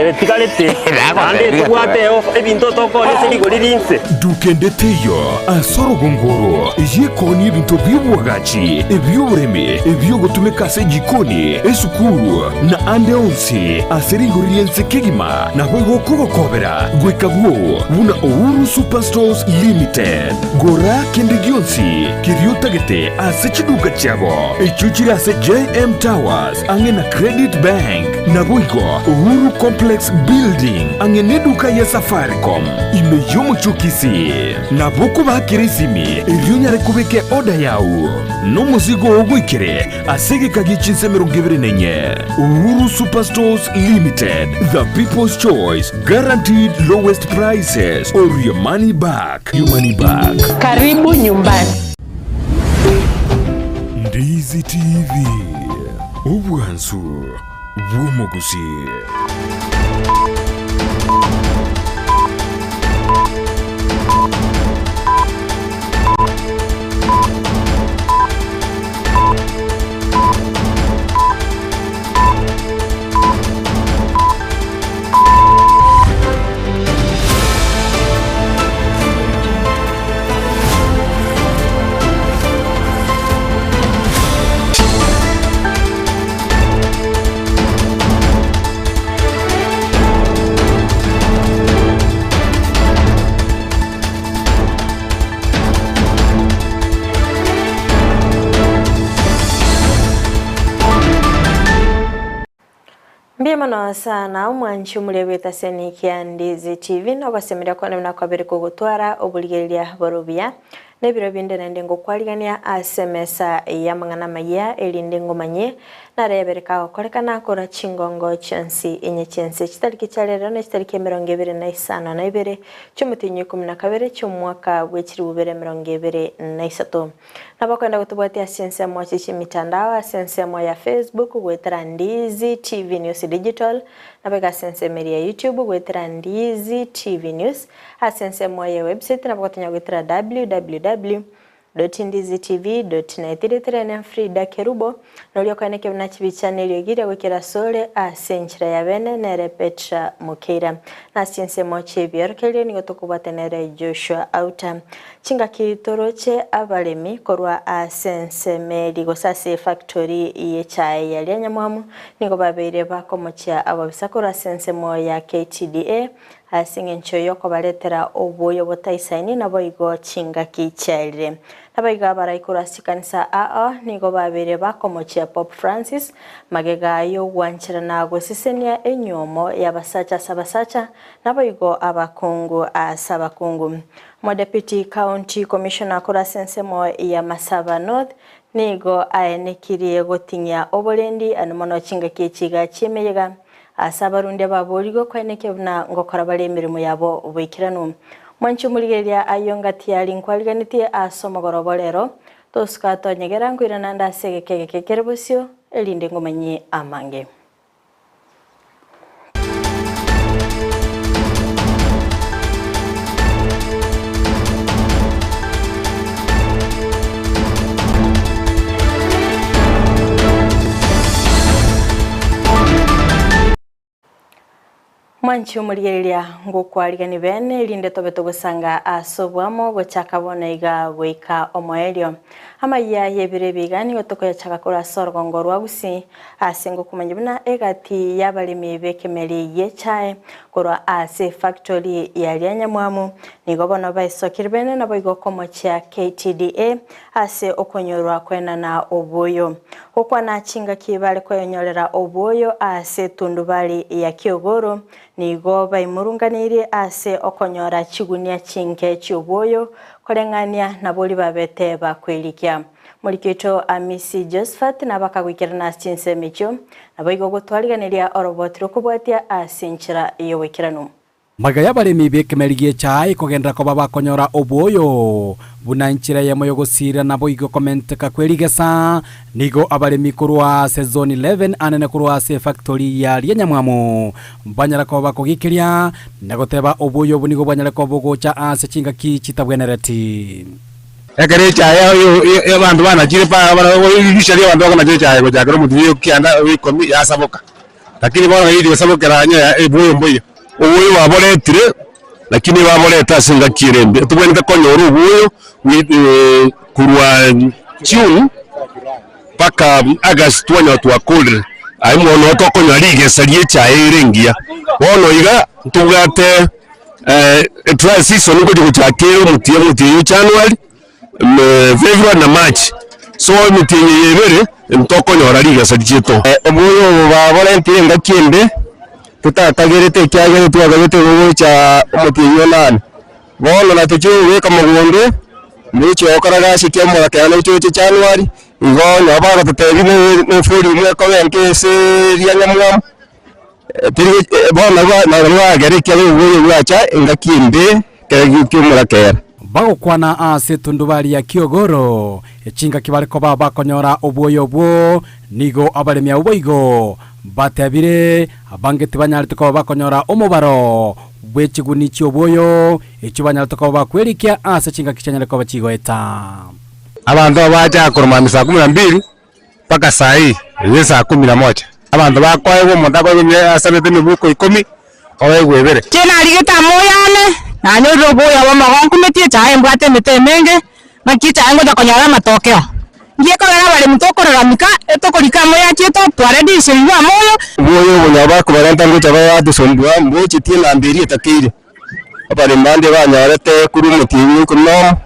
Ere tigarete, naende tobwate ebinto tokoonia ase rigori rinse. Duka ende teiyo ase orogongo oro eyekoonia ebinto bi'oboagachi, ebi'oboremi, ebi'ogotumeka ase ejikoni, esukuru, na ande onsi ase rigori ri'ense kegima. Naboigo okogokobera goika bwoo buna Uhuru Superstores Limited. Gora kende gionsi keria otagete ase chiduka chiabo echio chire ase JM Towers ang'e na Credit Bank. Naboigo Uhuru Complex Building ang'e neduka ya Safaricom ime y'omochie o Kisii. Nabo okobakera esimi erio onyare kobeka eorder yao nomosigo oo goikere ase egeka gie chinsa 24. Uhuru Superstores Limited, the people's choice, guaranteed lowest prices or your money back. Your money back. Karibu nyumbani. Ndizi TV, obwansu bw'omogusii. Mbuya mono sana omwanchi omoria bw'etaseni kia Ndizi TV nogosemeria kwane buna kwabere kogotwara oborigereria bore obuya. Na ebiro binde naende ngokwarigania ase emesa y'amang'ana amayia, erinde ngomanyie narebe kagokorekana korwa chingongo chionsi inye chi'ense, chitariki chia rero ne chitariki emerongo ebere na isano na ibere chi'omotienyi o ikomi na kabere chi'omwaka bwe chilifu bibere emerongo ebere na isato. Nabakwenda gotobwatia ase ensemo chie chimitandao ase ensemo ya Facebook goetera Ndizi TV News Digital, naboigo ase ensemo eria ya YouTube goetera Ndizi TV News, Ase ensemo ye website nabo gotonya goetera www. Ndizitv. Net Rietera ene Frida Kerubo, noria okoenekia buna chibicha na eriogi riria goikera asore ase enchera ya bene nere Petra Mokeira. Na ase chinsemo chi'ebiorokererio nigo tokobwata nere Joshua Auta. Chingaki toroche abaremi korwa ase ensemo eria gose ase efactory y'echae ya Rianyamwamu nigo babeire bakomochia ababisa korwa ase ensemo ya KTDA Ase engencho y'okobaretera oboyo botaisaini naboigo chingaki chiaerire. Naboigo abarai korwa ase chikanisa ao nigo babeire bakomochia Pope Francis magega y'ogwancherana gosesenia enyuomo y'abasacha ase abasacha naboigo abakungu ase abakungu. Omodeputy County Commissioner korwa ase ensemo ya Masaba North nigo aenekirie goting'ia oborendi ande mono chingaki echi iga chi'emeyega Ase abarundi ababoorigwe kwaenekia buna ngokora bare emeremo yabo boikeranu. Mwanche omorigereria ayio ngati aria nkwariganetie ase omogoroba o rero, tosuka tonyegera nkoirana ande ase egeka egeke kere bosio, erinde ngomanyie amange. Mwanche omorigereria ngokwarigani bene, erinde tobe togosanga ase oboamo gochaka bono iga goika omoerio. Amayia y'ebiro ebi iga nigo tokoyachaka korwa ase orogongo rwa Gusii, ase ngokomanya buna egati y'abaremi b'ekemeri gi'echae korwa ase efactori ya Rianyamwamu nigo bono baesokire bene naboigo komochia KTDA Ase okonyorwa kwenana oboyo. Gokwana chingaki bare koyonyorera oboyo ase etundubari ya kiogoro, nigo baimurunganeirie ase okonyora chigunia chinke chi'oboyo, koreng'ania naboria babete bakwerikia. Moriki oito Amisi Josephat nabakagoikerana ase chinsemo echio, naboigo gotwariganeria oroboti rw'okobwatia ase enchera y'oboikeranu. Magega y'abaremi b'ekemeri gi'echae kogenderera koba bakonyora obwoyo buna enchera eyemo y'ogosiira naboigo komenteka kwe rigesa, nigo abaremi korwa ase Zone 11 anene korwa ase efactori ya Rianyamwamu banyara koba bakogikeria na goteba obwoyo obo nigo bwanyare koba bogocha ase chingaki chitabwenereti. Ekero echae yao abanto banachire pa rirusia ri'abanto bakonacha echae gochakera omotienyi o kianda o ikomi yasaboka. Lakini bono riria gosabokera onye oboyo mboiyo. Oboyo baboretire, lakini baborete ase engaki ere embe. Tobwenerete konyora oboyo korwa June mpaka August twanyora twakorire. Aye mono noo tokonyora rigesa rie echae ere engiya. Bono iga ntobwate dry season ngochia gochaka ere omotienyi omotienyi o January, February na March. So emetienyi eye ebere ntokonyora rigesa riaito. Oboyo obo baborentire engaki ende totatagerete ekiagera twaganyete gocha omotienyi o nane. Bono natochie kobeka mogondo, nochia gokora gasi ekia omorake one oche oche January, igo nabo bagototebia ne efoliumu ekoba enke ase eria nyamwamu, teri bono nabo bagera ekiagera oboyo bwacha engaki embe ekero kia omorakera. Bagokwana ase etundubari ya Kiogoro, echingaki bare koba bakonyora obwoyo obwo, nigo abaremi abwo boigo batebire, abange tibanyarete koba bakonyora omobaro bwe chiguni chi'obwoyo, echio banyarete koba bakwerikia ase chingaki chianyare koba chigoeta. Abanto aba bacha korwa mambia saa kumi na mbili mpaka saa hii eye saa kumi na moja. Abanto bakoegwa omonto akoegwa ime asabete emibuko ikomi oegwe ebere. Inche narigete amoyo ane, nanyorire oboyo bw'amagogo nkumetie echaye mbwate emete emenge, naki echaye ngocha konyora amatokeo. Ngiye kogera abaremi tokoraramika, etokorika amoyo achiete twaredisirigwe amoyo. Oboyo obo nabo bakobarenta ngocha baatusumbua, mbochetie enamba eria etakeire. Abaremi bande banyorete korwa omotienyi o ikomi na omo,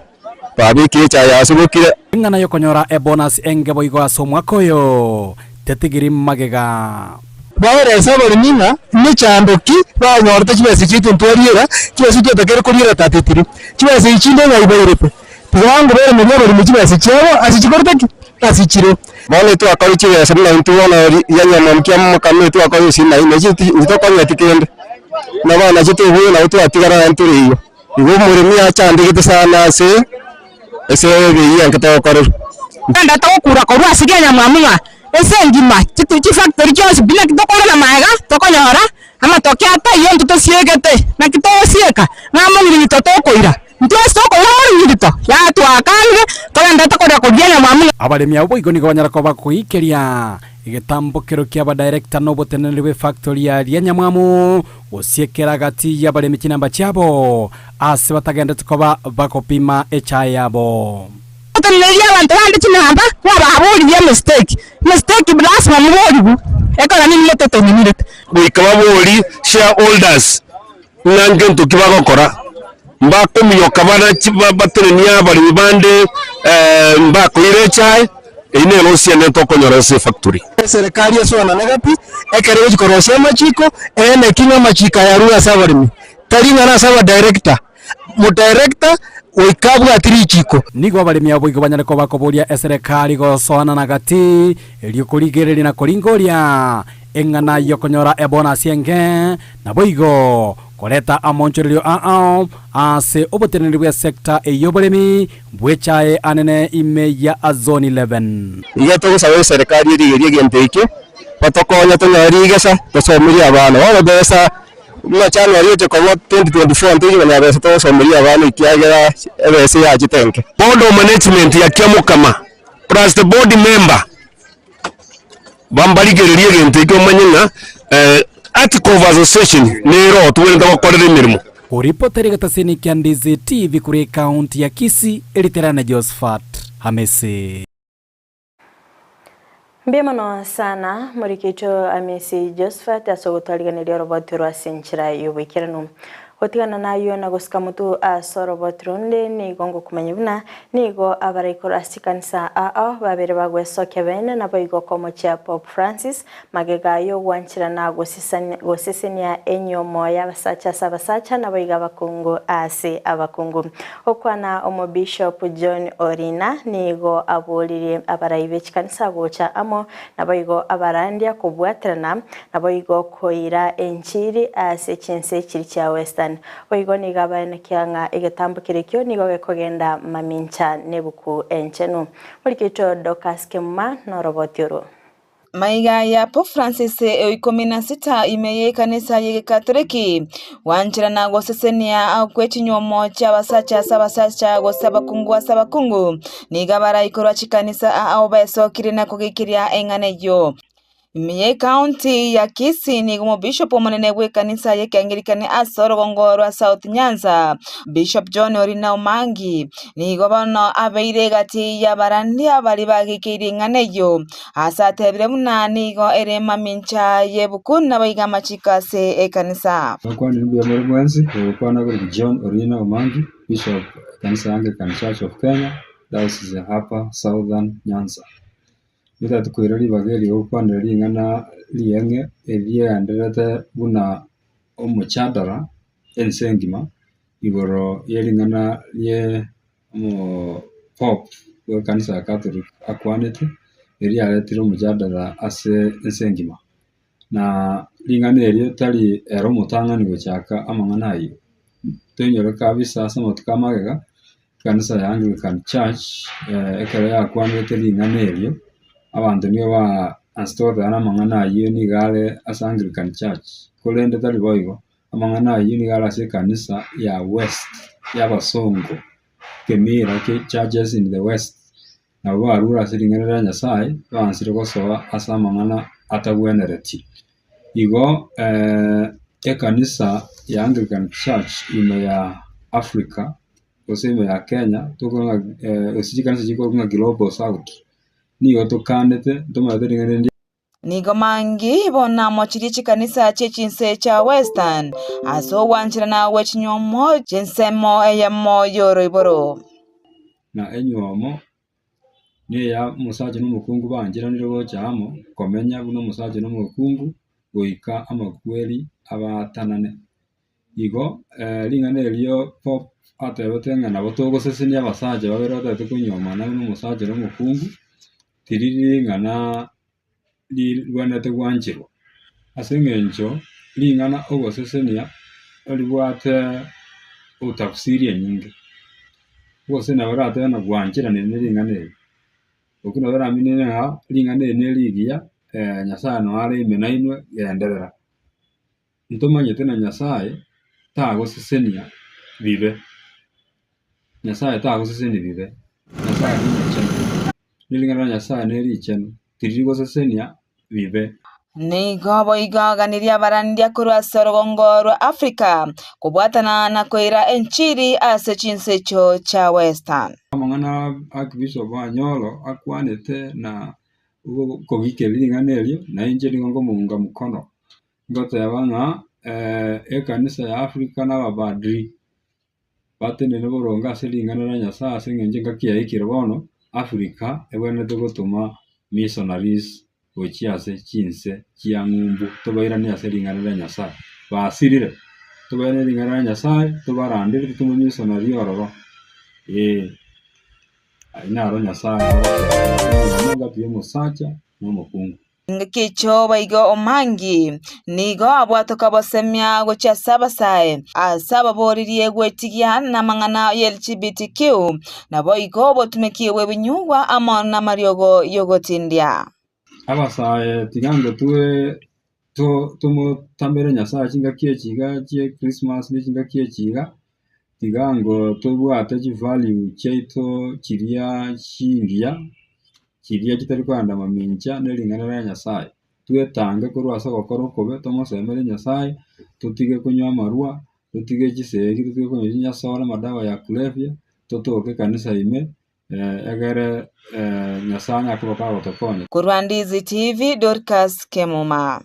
babekire echaye yasubokire. Eng'ana y'okonyora ebonus enge boigo ase omwaka oyo tetigiri magega. Baerese abaremi ng'a mechando ki banyorete chibesa chiaito ntwariera, chibesa twatakeire koriera tatetiri, chibesa echi chinde ng'ai bairete. Tiga ngoberemerie abaremi chibesa chiabo ase chikorete ki? Ase chire. Bono twakora chibesa buna intwe bono riria nyama kia mokama twakora esina ime ntitokonyeti kende, na bono nachi tobuya nabo twatigara naende tore igo. Igo omoremi achandegete sana ase ase ebei enke togokorerwa. Naende togokura korwa ase rianyamwamu ng'a ense engima chifactory chionsi pi naki tokoirana magega tokonyora amatoke ataiyo intwe tosiegete naki togosieka ng'a among'ina tokoira. Intwe ase tokoira omorwirito, yatwakanire, togenderete koria koria enyamwamu. Abaremi abwo boigo nigo banyara koba bakoikeria egetambokero ki'abadirector na oboteneneri bw'efactory ya Rianyamwamu gosiekera gati y'abaremi chinamba chiabo ase batagenderete koba bagopima echae yabo. Otenenerie abanto bande chinamba, kwababoririe emistake, emistake lasima moborigwe, ekero ninwe mototenenerete. Goika babori shareholders Ng'a ngento ki bagokora, mbakominyoka bare batenenie abaremi bande mbakoira echae, eyio nero osiane tokonyora ase efactory. Eserekari esoanane gati, ekero egochia korosia amachiko, eeneki ng'a amachiko aya arure ase abaremi, tari ng'a nase abadirector, modirector goika abwati richiko. Nigo abaremi abwo igo banyare koba bakoboria eserekari gosoanana gati, erio korigereria na koringoria Eng'ana y'okonyora ebonasi enke, naboigo koreta amonchorerio ao ase oboteneneri bw'esecta ey'oboremi bw'echae anene ime ya Zone 11. Iga togosaba eserekari erigerie egento ekio, batokonye tonyore rigesa, tosomerie abana. Bono besa buna January oche koba 2024 ntoichi konyora besa togosomeria abana ekiagera ebesa eyachete enke. Board of management ya Kiamokama plus the board member. Bambarigererie egento ekio omanye ng'a article of association nero tobwenerete gokorera emeremo. Oripoteri getasini kia Ndizi TV korwa ekaunti ya Kisii, Eriterane Josphat Hamisi. Mbuya mono sana morikeicho Amisi Josphat ase ogotwarigeneria oroboti orwo ase enchera y'oboikeranu. Gotigana nayio na gosika motwe ase oroboti ronde nigo ngokomanya buna nigo abaraikoro ase chikanisa ao babere bagwesokia bene naboigo komochia Pope Francis magega y'ogwancherana gosesenia enyomo y'abasacha ase abasacha naboigo abakungu ase abakungu. Gokwana Omobishop John Orina nigo aboririe abarai be chikanisa gocha amo naboigo abarandia kobwaterana Naboigo koira enchiri ase chinse chiria chia Western. Boigo nigo abaenekia ng'a egetambo keria nigo gekogenda mamincha nebuku enchenu. Morikeito Dorcas Kemuma noroboti orwo. Maiga ya Pope Francis o ikomi na sita ime y'ekanisa y'Egekatoriki, gwancherana gosesenia kwe chinywomo chi'abasacha ase abasacha gose abakungu ase abakungu, nigo abaraikorwa chikanisa ao besokire na kogekeria eng'ana eyio. Ime y'ecounty ya Kisii nigo omobishop omonene bw'ekanisa y'Ekiangirikani ase orogongo rwa South Nyanza, Bishop John Orina Omangi, nigo bono abeire egati y'abarandia baria bagikeirie eng'ana eyio, ase atebire buna nigo ere mamincha y'ebuku naboigo amachiko ase ekanisa. Abakwanire mbuya more mwensi, ogokwana korokwa John Orina Omangi, Bishop ekanisa ya Anglican Church of Kenya, Diocese ya Upper Southern Nyanza. Nigo tokoira ribaga eri gokwanera ring'ana ri'eng'e eriagendererete buna omochadara ense engima igoro ye ring'ana rie omopope bw'ekanisa ya Catholic akwanete, eriaretire omochadara ase ense engima. Na ring'ana erio tari ere omotang'ani gochaka amang'ana ayio, toinyore kabisa ase amatuko a magega, Ekanisa ya Anglican Church ekero yakwanerete ring'ana erio, abanto nigo baansete goteba na amang'ana ayio nigo are ase Anglican Church, korende tari boigo, amang'ana ayio nigo are ase ekanisa ya West y'abasongo, ekemira kia churches in the West. Nabo barure ase ring'ana ria Nyasae, baansire gosoa ase amang'ana atagwenereti. Igo ekanisa ya Anglican Church ime ya Africa gose ime ya Kenya tokonyora ng'a gose chikanisa chikorokwa ng'a Global South, nigo tokanete ntomanyete ring'ana rinde. Nigo mangi bono amochirie chikanisa chie chinse chia Western ase ogwancherana gwe chinywomo chi'ensemo eyemo y'oroiboro. Na enywomo neya omosacha na omokungu bancheranire gocha amo komenya buna omosacha na omokungu goika amakweri abaatanane. Igo ring'ana erio Pope atebete ng'a nabo togosesenia abasacha babere batagete konywomana buna omosacha na omokungu, tiriri ring'ana ribwenerete gwancherwa, ase eng'encho ring'ana ogosesenia ribwate otafsiri enyinge. Ogosesenia nabo oratebe ng'a gwancheranire na ring'ana eri, okwo nabo eramine ng'a ring'ana eri nerigiya Nyasaye noo are ime nainwe genderera. Ntomanyete na Nyasaye tagosesenia bibe, Nyasaye tagosesenia bibe, Nyasaye nomochenu, ne ring'ana ria Nyasaye nerichenu, tiriri gosesenia bibe. Nigo boigo aganirie abarandia korwa ase orogongo rwa Africa kobwatana na koira enchiri ase chinse echio chia Western. Amang'ana Archbishop Anyolo akwanete na kogikeria ring'ana erio, na inche nigo nkomounga mkono. Ngoteba ng'a ekanisa ya Africa na abapadri batenene boronge ase ring'ana ria Nyasaye ase eng'encho engaki yaikire bono, Africa ebwenerete gotoma missionaries gochia ase chinse chia ng'umbu tobairanie ase ring'ana ria Nyasaye. Basirire, tobairanie ring'ana ria Nyasaye, tobarandere totome missionary ororo, eh. Ayio naro Nyasaye agoteba, engaki ya omosacha na omokungu. Engaki echio baiga omangi nigo abwatoka bosemia gochia ase abasae, ase ababoririe gwetigia namang'ana ya LGBTQ, naboigo obotumeki bw'ebinyugwa amo namariogo y'ogotindia. Abasae tiga ngotwe tomotamere Nyasae chingaki echi iga chie Christmas ne chingaki echi iga, tiga ngo tobwate chivalue chiaito chiria chingiya. chiria chitari koenda mamincha ne ring'ana ria Nyasae. Twetange korwa ase ogokora okobe, tomosemere Nyasae, totige konywa amarwa, totige chisegi, totige konywa chinyasore, amadawa ya kulevya, totoke ekanisa ime, egere Nyasae anyare koba kagotokonya. Korwa Ndizi TV, Dorcas Kemuma.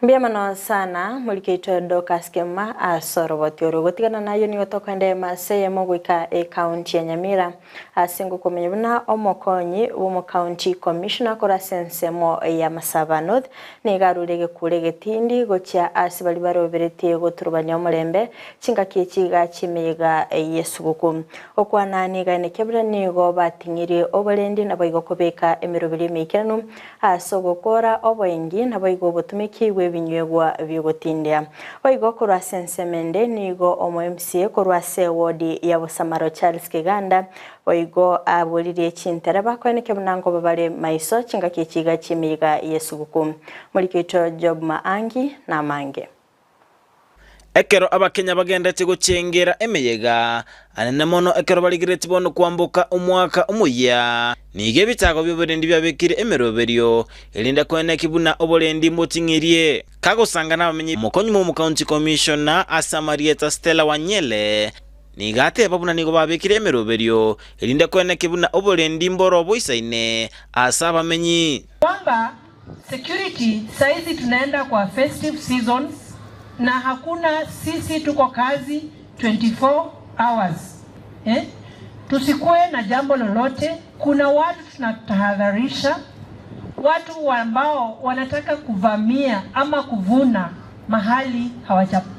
Mbuya mono sana morikeitwe Dorcas Kemuma ase oroboti oro. Gotigana nayio nigo tokoenda ema ase eyemo goika ecounty ya Nyamira ase ngokomenya buna omokonyi bw'omocounty commissioner korwa ase ensemo ya Masaba North nigo arure egekuro egetindi gochia ase baria baroberetie goturubania omorembe chingaki echi iga chi'emeyega y'esuguku. Okwana nigo aenekia buna nigo bating'irie oborendi naboigo kobeka emeroberi emeikeranu Ase ogokora oboengi, naboigo obotumeki bw'ebinywegwa bi'ogotindia. Boigo korwa ase ensemo ende nigo omo MCA korwa ase ewodi ya Bosamaro Charles Kiganda boigo aboririe chintereba koenekia buna nkoba bare maiso chingaki echi iga chi'emeyega y'esuguku. Moriki oito Job Maangi namange. Ekero Abakenya bagenderete gochengera emeyega, anene mono ekero barigereretie bono kwamboka omwaka omoyia, nigo ebitago bi'oborendi biabekire emeroberio, erinde koeneki buna oborendi mboting'irie. Kagosanga nabamenyi omokonyi bw'omocounty commissioner ase amarieta Stella Wanyele, nigo ateba buna nigo babekire emeroberio, erinde koeneki buna oborendi mboro boisaine ase abamenyi. Kwamba security saizi tunaenda kwa festive seasons na hakuna sisi tuko kazi 24 hours eh? Tusikue na jambo lolote. Kuna watu tunatahadharisha, watu ambao wanataka kuvamia ama kuvuna mahali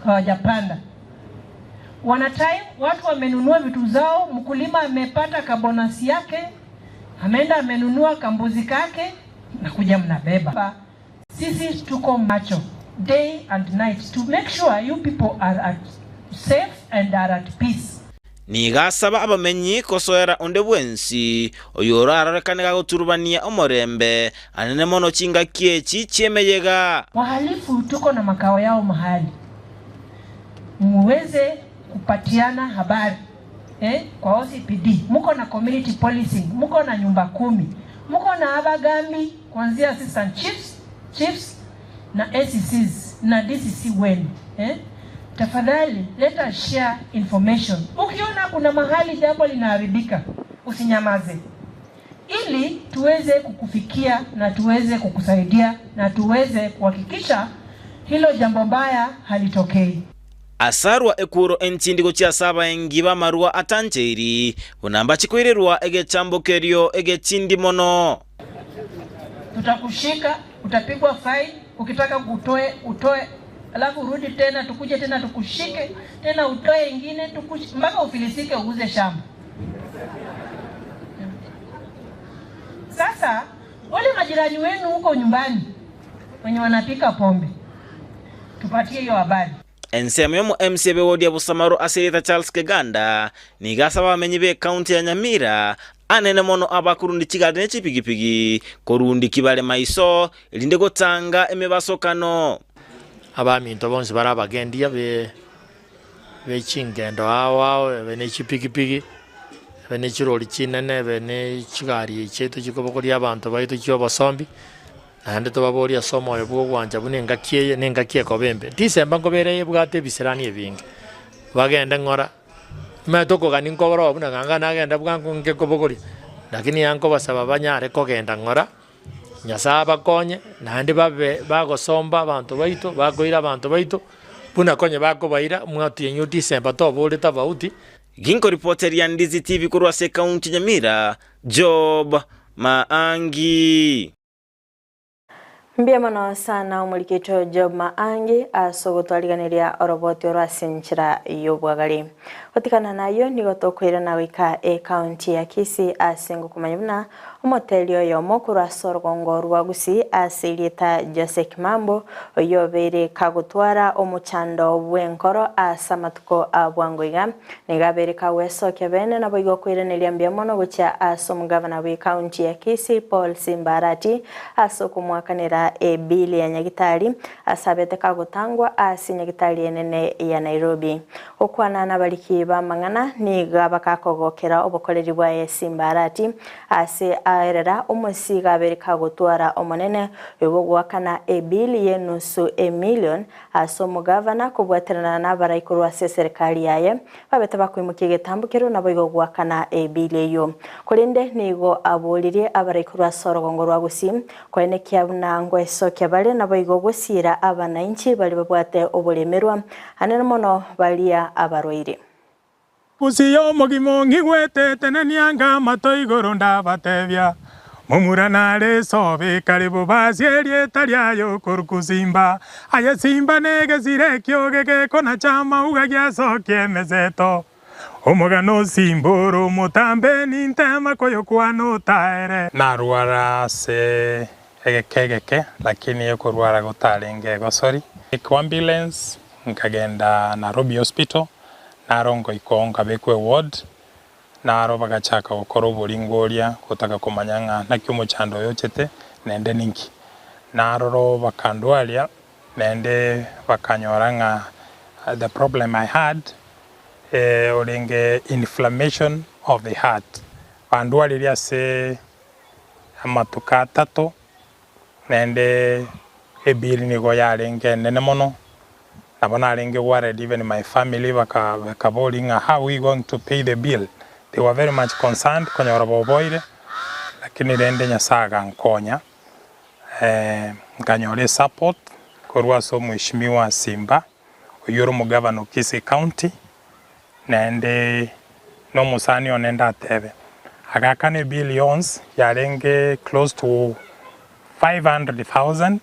hawajapanda. Wana time, watu wamenunua vitu zao, mkulima amepata kabonasi yake, ameenda amenunua kambuzi kake na kuja mnabeba. Sisi tuko macho day and night to make sure you people are at safe and are at peace. Nigo asaba abamenyi kosoera onde bwensi oyorarorekane gagoturubania omorembe, anene mono chingaki echi chi'emeyega. Wahalifu tuko na makao yao mahali, muweze kupatiana habari eh, kwa OCPD. Muko na community policing, muko na nyumba kumi, muko na abagambi kuanzia assistant chiefs, chiefs na ACCs na DCC wenu eh? Tafadhali let us share information. Ukiona kuna mahali jambo linaharibika, usinyamaze, ili tuweze kukufikia na tuweze kukusaidia na tuweze kuhakikisha hilo jambo mbaya halitokei. Asarwa ekuro entindi gochia ase abaengi b'amarwa atancheiri, buna mbache koirerwa egechambo kerio egetindi mono. Tutakushika, utapigwa fine, ukitaka utoe utoe, alafu urudi tena, tukuje tena tukushike tena, utoe ingine tukushike, mpaka ufilisike uuze shamba. Sasa wale majirani wenu huko nyumbani wenye wanapika pombe, tupatie hiyo habari. Ensemo y'omo MCA b'ewodi ya Busamaru ase erieta Charles Keganda nigo asaba abamenyi b'ecounty ya Nyamira anene mono abakorundi chigari ne chipigipigi korundi kibare maiso erinde gotanga emebasokano. Abaminto bonsi bare abagendia be be chingendo ao ao, ebe ne chipigipigi, ebe ne chirori chinene, ebe ne chigari chiaito chikobogoria abanto baito chi'obosombi, naende tobaborie ase omoyo bw'ogwancha buna engaki eye na engaki ekoba embe. Tisemba nkobera ebwate ebisirani ebinge, bagende ng'ora, nimanyete okogania nkobora oo buna ganga nagenda bwango nke kobogoria, lakini iga nkobasaba banyare kogenda ng'ora, Nyasae abakonye, naende babe bagosomba abanto baito, bakoira abanto baito, buna konye bakobaira, mwatienyi o December tobore tofauti. Ginkoripoteria Ndizi TV korwa ase ekaunti ya Nyamira, Job Maangi. Mbuya mono sana omorikito Job Maangi ase ogotwariganeria oroboti oro ase enchera y'obwagare. Gotigana nayio nigo tokoirana goika ecounty ya Kisii ase ngokomanya buna Omoteri oyomo korwa ase orogongo rwa Gusii ase erieta Jose Kimambo, oyio obeire kagotwara omochando bw'enkoro ase amatuko a bwango iga, nigo abeire kagwesokia bene naboigo koiraneria mbuya mono gochia ase omogavana bw'ecounty ya Kisii Paul Simba Arati ase okomoakanera ebill ya nyagitari ase abete kagotangwa ase nyagitari enene ya Nairobi. Gokwana nabariki b'amang'ana nigo bakakogokera obokoreri bwaye Simba Arati Ase aerera omosiga abere kagotwara Omonene oyo bw'ogoakana ebill y'enusu emillion ase omogavana kobwaterana nabarai korwa ase eserekari yaye babete bakoimokia egetambokero naboigo goakana ebill eyio. Korende nigo aboririe abarai korwa ase orogongo rwa Gusii koenekia buna ngoesokia bare naboigo gosiira abanainchi baria babwate oboremerwa anene mono baria abarwaire. Gusii omogima ong'igwete, tenenia anga amato igoro ndabatebia, Momura nare esobe kare bobasie erieta riaye okorokwa Simba. Aye Simba negesire ekioge gekonacha amauga giasokia emeseto. Omogano o Simba ore omotambe nintema koyokwana otaere. Narwara ase egeka egeke, lakini okorwara gotarenge egosori. Ambulance nkagenda Nairobi Hospital, Naro ngoika oo nkabekwa eward, naro bagachaka gokora oboringoria gotaka komanya ng'a naki omochando oyo ochete naende ninki. Naroro bakandwaria naende bakanyora ng'a the problem I had orenge inflammation of the heart. Bandwaririe ase amatuko atato, naende ebill nigo yarenge enene mono, nabo narenge worried even my family baka bakaboria ng'a how we going to pay the bill, they were very much concerned konyora boboire, lakini rende Nyasaye agankonya nkanyora esupport korwa ase omweshimiwa Simba, oyio ore omogavana o Kisii County, naende na omosani one ndatebe, agakana ebill yonsi yarenge close to 500,000,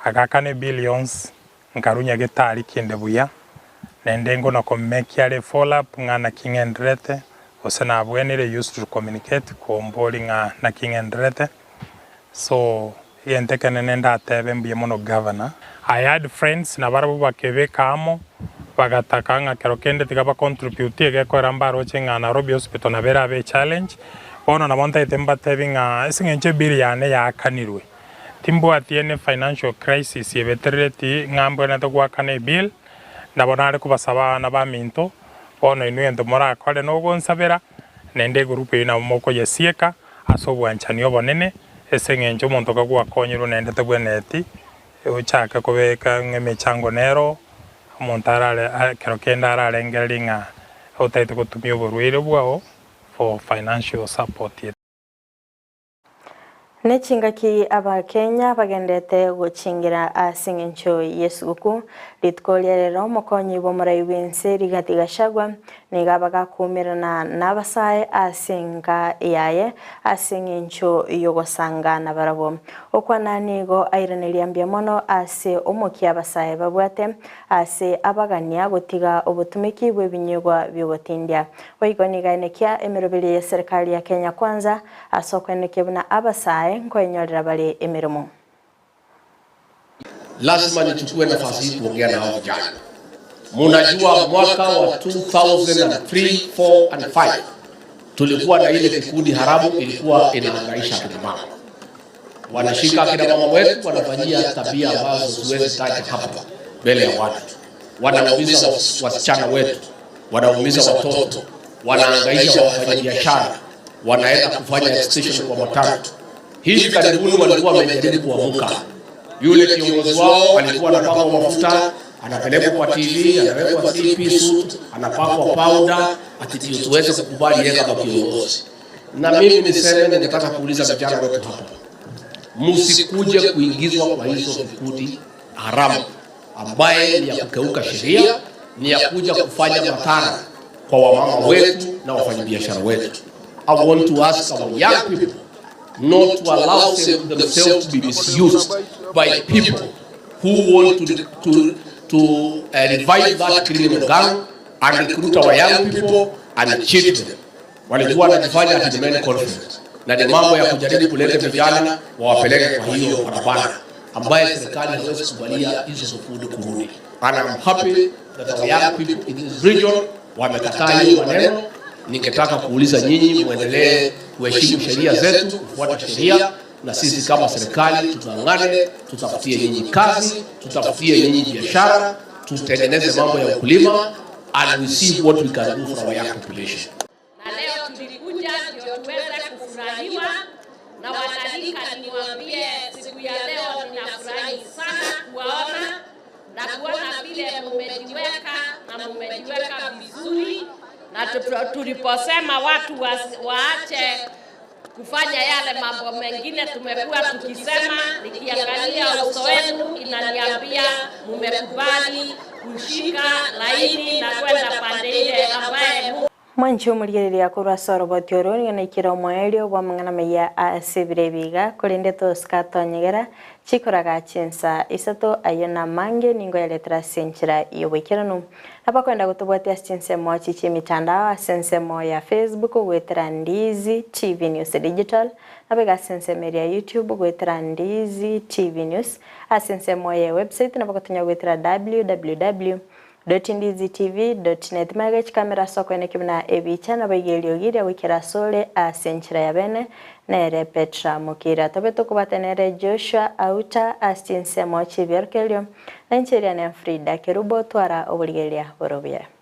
agakana ebill yonsi, nkarwa nyagetari kinde buya, naende ngona komekia are follow up ng'a naki ng'enderete, gose nabwenire used to communicate komboria ng'a naki ng'enderete, so egento ekenene ndatebe mbuya mono governor. I had friends nabarabwo bakebeka amo, bagataka ng'a kero kende tiga ba contribute egekoera mbaroche ng'a Nairobi hospital nabo erabe echallenge, bono nabo ntagete mbatebi ng'a ase eng'encho ebill yane yaakanirwe, timbwati any financial crisis ebeterereti ng'a mbwenerete goakana ebill, nabo nare kobasaba abana baminto, bono inwe egento morakore nogonsabera, naende egroup eyio nabo mokoyesieka ase obwanchani obonene, ase eng'encho omonto kagwakonyirwe naende tabwenereti ochake kobeka ng'a emechango nero, omonto arare ekero kende ararengererie ng'a otagete gotumia oborwaire bwao for financial support. Ne chingaki Abakenya bagendete gochingera ase engencho y'esuguku, rituko ria rero omokonyi bw'omorai bw'ense Rigathi Gachagua nigo abagakoumerana n'abasae ase enka yaye ase engencho y'ogosanga nabarabwo. Okwana nigo airaneria mbuya mono ase omokia abasae babwate ase abagania gotiga obotumeki bw'ebinyugwa bi'ogotindia. Boigo nigo aenekia emeroberio y'eserikali ya Kenya Kwanza ase okoenekia buna abasae nkoenyorera bare emeremo. Lazima nichukue nafasi hii kuongea na hao vijana. Munajua mwaka wa 2003, 4 and 5 tulikuwa na ile kikundi haramu ilikuwa inahangaisha akina mama, wanashika akina mama wetu, wanafanyia tabia ambazo siwezi taja hapa mbele ya watu, wanaumiza wasichana wetu, wanaumiza watoto, wanahangaisha wafanyabiashara, wanaenda kufanya extension kwa matatu. Hivi karibuni walikuwa wamejaribu kuamuka. Yule kiongozi wao alikuwa anapakwa mafuta, anapelekwa kwa TV, anawekwa three-piece suit, anapakwa powder, ati ndio tuweze kukubali yeye kama kiongozi. Na mimi niseme, ningetaka kuuliza vijana wetu hapa, msikuje kuingizwa kwa hizo vikundi haramu ambaye ni ya kukeuka sheria, ni ya kuja kufanya madhara kwa wamama wetu na wafanyabiashara wetu. I want to ask our young people not to allow themselves to be misused by people who want to revive that criminal gang and recruit our young people and cheat them. Walikuwa wanajifanya ati ni men conference na ni mambo ya kujaribu kuleta vijana wawapeleke kwa hiyo barabara ambaye serikali haiwezi kukubalia hizo vikundi kurudi. And I'm happy that our young people in this region wamekataa hiyo maneno. Ningetaka kuuliza nyinyi muendelee kuheshimu sheria zetu, kufuata sheria, na sisi kama serikali tung'ang'ane, tutafutie nyinyi kazi, tutafutie nyinyi biashara, tutengeneze mambo ya ukulima and we see what we can do for our young population. Na leo tulikuja ndio tuweze kufurahiwa na wanalika. Niwaambie siku ya leo ninafurahi sana kuwaona na kuona vile mumejiweka na mumejiweka vizuri, na tuliposema watu waache kufanya yale mambo mengine tumekuwa tukisema, nikiangalia uso wenu inaniambia mumekubali kushika laini na kwenda pande ile ambaye Mungu Mwanche omorigereria korwa ase oroboti oro nigo naikire omoerio bw'amang'ana maya ase ebiro ebiga, korende tosika tonyegera chikoraga chinsa isato ayio namange ningo yaretera ase enchera y'oboikeranu. Abakwenda gotobwatia ase chinsemo echi chi'emitandao ase ensemo ya Facebook goetera Ndizi TV News Digital, nabo iga ase ensemo eria ya YouTube goetera Ndizi TV News, ase ensemo ye website nabo gotonya goetera www dot ndizi tv dot net. Magega chikamera ase okoeneki buna ebicha nabo iga eriogi ria goikera asore ase enchera ya bene nere Petra Mukira. Tobe tokobwate nere Joshua Auta ase chinsemo chi'ebiorokererio. Na inche Iriane Frida Kerubo twara oborigereria bore obuya.